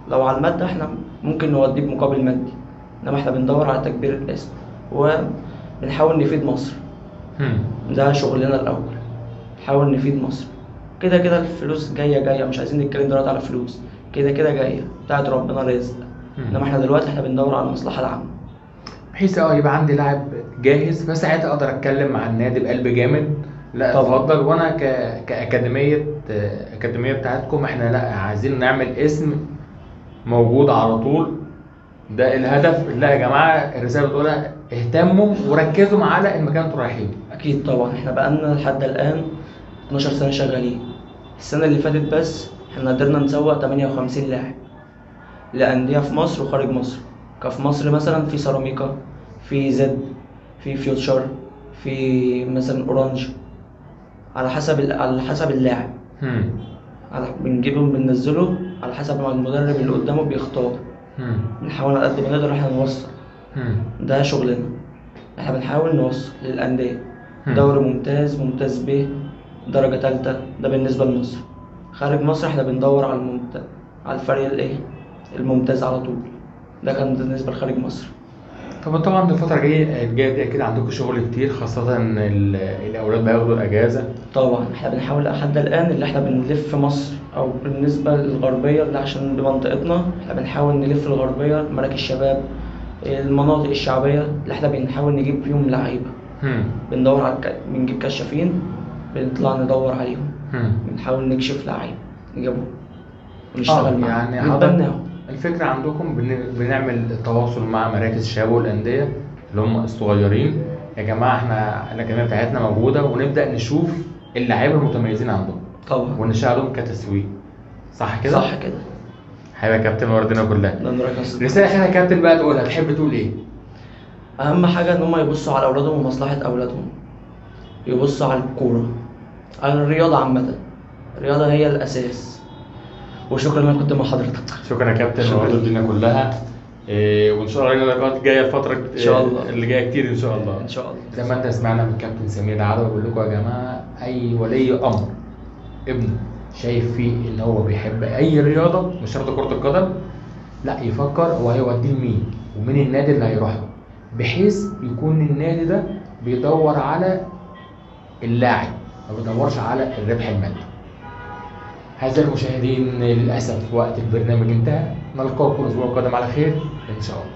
لو على المادة احنا ممكن نوديه بمقابل مادي، انما احنا بندور على تكبير الاسم وبنحاول نفيد مصر. ده شغلنا الاول، نحاول نفيد مصر. كده كده الفلوس جاية جاية، مش عايزين نتكلم دلوقتي على فلوس، كده كده جاية بتاعت ربنا رزق. انما احنا دلوقتي احنا بندور على المصلحة العامة، بحيث يبقى عندي لاعب جاهز، فساعتها اقدر اتكلم مع النادي بقلب جامد، لا اتفضل. وانا كاكاديميه اكاديمية بتاعتكم احنا لا عايزين نعمل اسم موجود على طول، ده الهدف. لا يا جماعة الرسالة بتقولها اهتموا وركزوا على المكان اللي انتوا رايحين. اكيد طبعا، احنا بقالنا لحد الان 12 سنة شغالين. السنة اللي فاتت بس احنا قدرنا نسوق 58 لاعب لانديه في مصر وخارج مصر. كفي مصر مثلا في سيراميكا، في زد، في فيوتشر، في مثلا اورانج، على حسب اللاعب. بنجيبهم بننزله على حسب ما المدرب اللي قدامه بيختار. بنحاول على قد ما نقدر احنا نوصل. ده شغلنا، احنا بنحاول نوصل للأندية. دوري ممتاز، ممتاز ب، درجة تالتة، ده بالنسبة لمصر. خارج مصر احنا بندور على على الفريق الايه الممتاز على طول. ده كان بالنسبة لخارج مصر. طبعا الفترة الجاية دي أكيد عندكم شغل كتير، خاصة الأولاد بياخدوا الأجازة. طبعا احنا بنحاول لحد الآن اللي احنا بنلف مصر، أو بالنسبة للغربية اللي عشان بمنطقتنا احنا بنحاول نلف الغربية، مراكز الشباب، المناطق الشعبية اللي احنا بنحاول نجيب فيهم لعيبة. بندور على بنجيب كشافين، بنطلع ندور عليهم، بنحاول نكشف لعيبة نجيبهم ونشتغل معاهم. يعني نتبناهم. الفكرة عندكم بنعمل تواصل مع مراكز الشباب والأندية اللي هم الصغيرين، يا جماعة احنا الأكاديمية بتاعتنا موجودة، ونبدأ نشوف اللعيبة المتميزين عندهم طبعا، ونشتغلهم كتسويق. صح كده؟ صح كده. حبيبي يا كابتن، وردنا كلها. رسالة أخيرة يا كابتن بقى تقولها، تحب تقول إيه؟ أهم حاجة إن هم يبصوا على أولادهم ومصلحة أولادهم، يبصوا على الكورة، على الرياضة عامة، الرياضة هي الأساس. وشكرا ان انا كنت مع حضرتك. شكرا يا كابتن، نورت الدنيا كلها. وان شاء الله لنا لقاءات جاية الفترة ان شاء الله اللي جاية كتير ان شاء الله. ان شاء الله. زي ما انت سمعنا من كابتن سمير العدوي، بقول لكم يا جماعة اي ولي امر ابنه شايف فيه ان هو بيحب اي رياضة، مش شرط كره القدم، لا يفكر هو هيوديه لمين ومين النادي اللي هيروح له، بحيث يكون النادي ده بيدور على اللاعب، ما بيدورش على الربح المادي. أعزائي المشاهدين، للأسف وقت البرنامج انتهى. نلقاكم الأسبوع القادم على خير إن شاء الله.